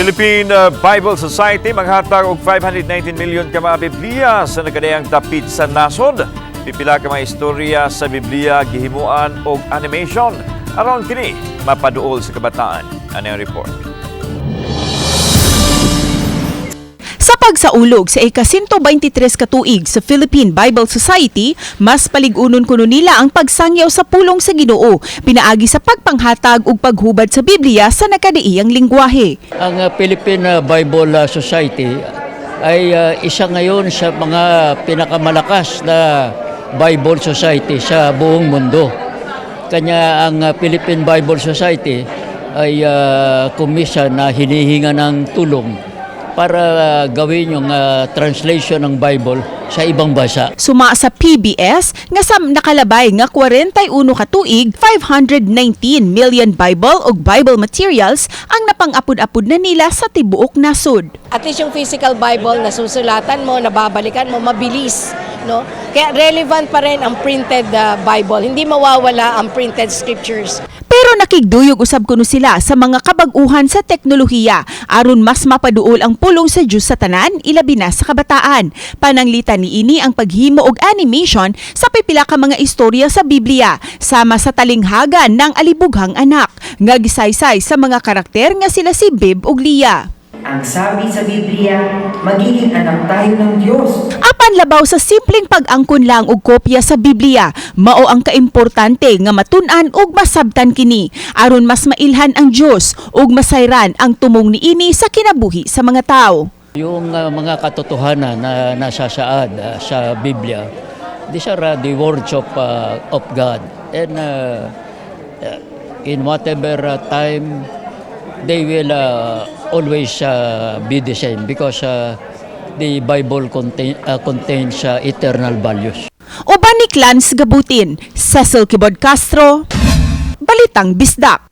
Philippine Bible Society maghatag og 519 million ka mga Biblia sa nagkadaiyang dapit sa nasod. Pipila ka mga istorya sa Biblia gihimuan og animation. Aron kini mapaduol sa kabataan. Ano ang report? Sa pagsaulog sa ika-123 katuig sa Philippine Bible Society, mas palig-unon kuno nila ang pagsangyaw sa pulong sa Ginoo pinaagi sa pagpanghatag ug paghubad sa Biblia sa nakadaiyang lingwahe. Ang Philippine Bible Society ay isa ngayon sa mga pinakamalakas na Bible Society sa buong mundo. Kanya ang Philippine Bible Society ay kumisa na hinihinga ng tulong para gawin yung translation ng Bible sa ibang bansa. Suma sa PBS nga sa nakalabay nga 41 ka tuig, 519 million Bible ug Bible materials ang napang-apud-apud na nila sa tibuok nasod. At least yung physical Bible, nasusulatan mo, nababalikan mo, mabilis. No? Kaya relevant pa rin ang printed Bible. Hindi mawawala ang printed scriptures. Pero nakigduyog usab kuno sila sa mga kabag-uhan sa teknolohiya aron mas mapaduol ang pulong sa Dios sa tanan, ilabi na sa kabataan. Pananglitan niini ang paghimo og animation sa pipila ka mga istorya sa Biblia sama sa Talinghagan ng Alibughang Anak nga gisaysay sa mga karakter nga sila si Bib ug Lia. Ang sabi sa Biblia, magiging anak tayo ng Diyos. Apan labaw sa simpleng pag-angkon lang og kopya sa Biblia, mao ang kaimportante nga matun-an ug masabtan kini aron mas mailhan ang Dios ug masayran ang tumong niini sa kinabuhi sa mga tao. Yung mga katotohanan na nasasaad sa Biblia, these are the words of God. And in whatever time, they will always be the same because the Bible contains eternal values. Uban ni Clans Gabutin, Cecil Kibod Castro, Balitang Bisdak.